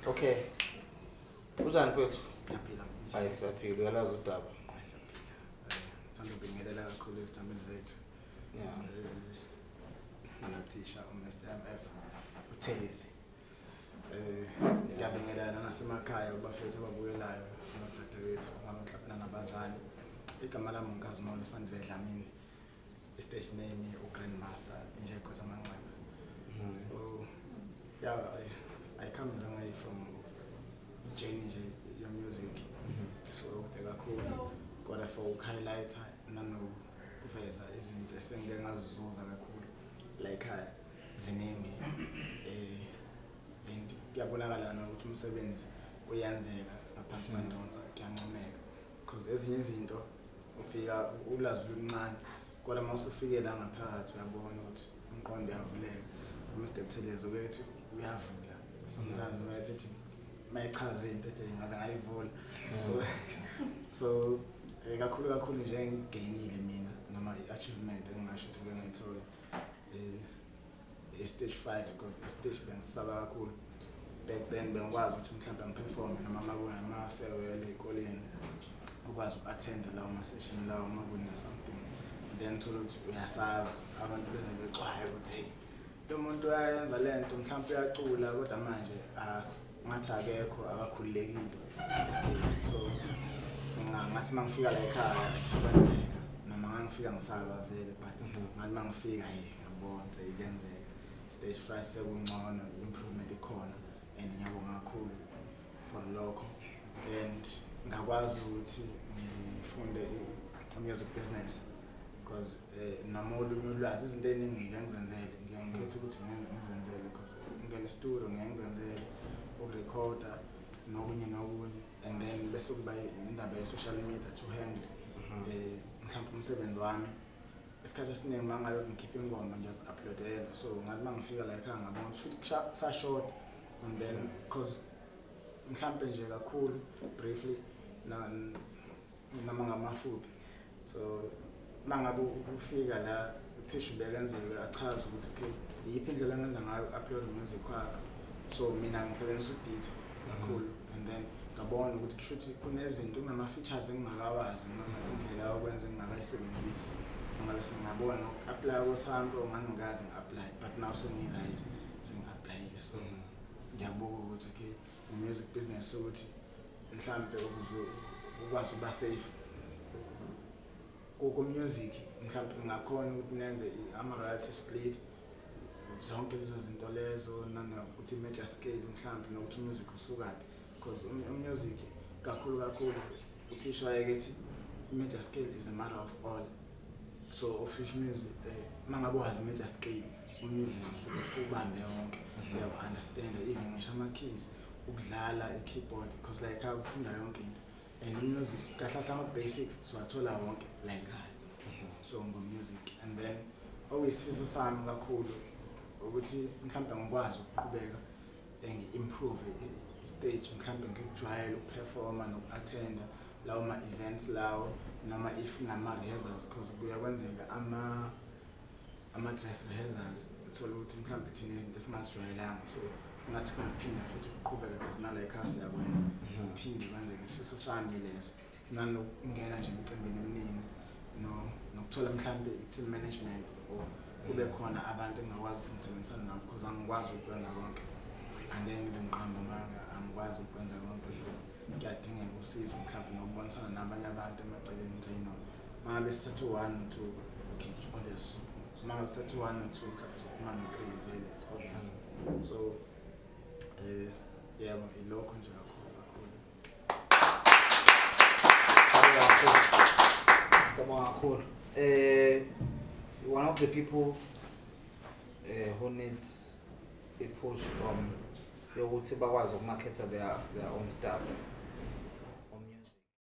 Okay. Kunjani, mfethu? Ngiyaphila. Hayi, siyaphila, uyalazi udaba. Hayi, siyaphila. Ngithanda ukubingelela kakhulu ezithameni zethu. Nothisha uMr MF uThelezi. Ngiyabingelela nasemakhaya kubafethu ababukelayo, nodadewethu, mhlawumbe nabazali. Igama lami uNkazimulo Sandile Dlamini. I-stage name uGrandmaster nje Khotha Manxeba. So yeah, I come a long way from journey nje your music. So kude kakhulu kodwa for ukuhighlighta nanokuveza izinto esengike ngazizuza kakhulu la ekhaya, ziningi, and kuyabonakala nokuthi umsebenzi uyenzeka ngaphansi kwandonsa, kuyancomeka because ezinye izinto ufika ulazi luncane, kodwa uma usufike la ngaphakathi uyabona ukuthi umqondo uyavuleka. UMr Buthelezi ukethi uyavula sometimes, uyathi ethi mayichaza into ethi ngaze ngayivula. So kakhulu kakhulu nje engigainile mina noma i-achievement engingasho ukuthi ngike ngayithola, i-stage fright, because i-stage bengisaba kakhulu back then. Bengikwazi ukuthi mhlawumbe ngiperforme noma uma kunama-farewell ey'koleni, ukwazi uku-attenda lawo ma-session lawo uma kuna-something, then uthole ukuthi uyasaba, abantu beze bexwaye ukuthi, "Hey, lo muntu uyayenza le nto, mhlawumbe uyacula, kodwa manje, ah, ngathi akekho, akakhululekile estage." So ngathi uma ngifika la ekhaya kwenzeka, noma ngangifika ngisaba vele, but ngathi uma ngifika, hayi, ngiyabona ukuthi kuyenzeka, stage fright sekungcono, i-improvement ikhona and ngiyabonga kakhulu for lokho. And ngakwazi ukuthi ngifunde i-music business because noma olunye ulwazi, izinto ey'ningi ngike ngizenzele, ngiye ngikhethe ukuthi ngizenzele because ngingena e-studio, ngiye ngizenzele ukurekhoda nokunye nokunye, and then bese kuba indaba ye-social media to handle mhlawumbe umsebenzi wami. Isikhathi esiningi uma ngabe ngikhipha ingoma ngiyazi-uploadela, so ngathi uma ngifika la ekhaya ngabona ukuthi kusashoda, and then 'cause mhlampe nje kakhulu briefly noma ngamafuphi, so uma ngabe ufika la uthisha ubekenzeka achaze ukuthi okay, iyiphi indlela engenza ngayo uku-upload music wakho. So mina ngisebenzisa uDitto kakhulu and then ngabona ukuthi kusho ukuthi kunezinto, kunama-features engingakawazi noma indlela yokwenza engingakayisebenzisi. Ngabe sengingabona noku-apply kwesample, ngangingakaze ngi-apply, but now sengi-right, sengi-applyile. So ngiyabuka ukuthi okay, i-music business, ukuthi mhlampe ukuze ukwazi ukuba safe ku-music, mhlampe ngingakhona ukuthi nenze ama-royalty split, zonke lezo zinto lezo, nanokuthi i-major scale mhlampe, nokuthi umusic usukaphi, because umusic kakhulu kakhulu uthisha wayekethi i-major scale is a matter of all. So of which music, uma ngabe wazi i-major scale, umusic usuke usubambe wonke, uyawu-understand, even ngisho ama-keys, ukudlala i-keyboard, because like kufunda yonke into and umusic kahle kahle ama-basics siwathola wonke la ekhaya. So ngo-music, and then okuyisifiso sami kakhulu ukuthi mhlawumbe ngikwazi ukuqhubeka ngi-improve i-stage, mhlawumbe ngikujwayele ukuperforma noku-attenda lawo ma-events lawo, noma if kunama-rehearsals, because kuya kwenzeka ama-dress rehearsals, uthole ukuthi mhlawumbe thina izinto esingazijwayelanga. So ngathi kungaphinda futhi kuqhubeke because nala ekhaya siyakwenza, kuphinde kwenzeke. Isifiso sami leso, nanokungena nje emicimbini eminingi, nokuthola mhlawumbe i-team management or kube khona abantu engingakwazi ukuthi ngisebenzisane nabo, because angikwazi ukwenza konke, angeke ngize ngiqambe amanga, angikwazi ukwenza konke. So kuyadingeka usizo mhlawumbe nokubonisana nabanye abantu emaceleni ukuthi, you know, uma ngabe sithatha u-one no-two, okay, obvious, uma ngabe sithatha u-one no-two, mhlawumbe sophuma no-three vele, it's obvious. So yebo, ilokho nje kakhulu kakhulu. Siyabonga kakhulu. Siyabonga kakhulu. One of the people who needs a push from yokuthi bakwazi ukumaketha their own stuff.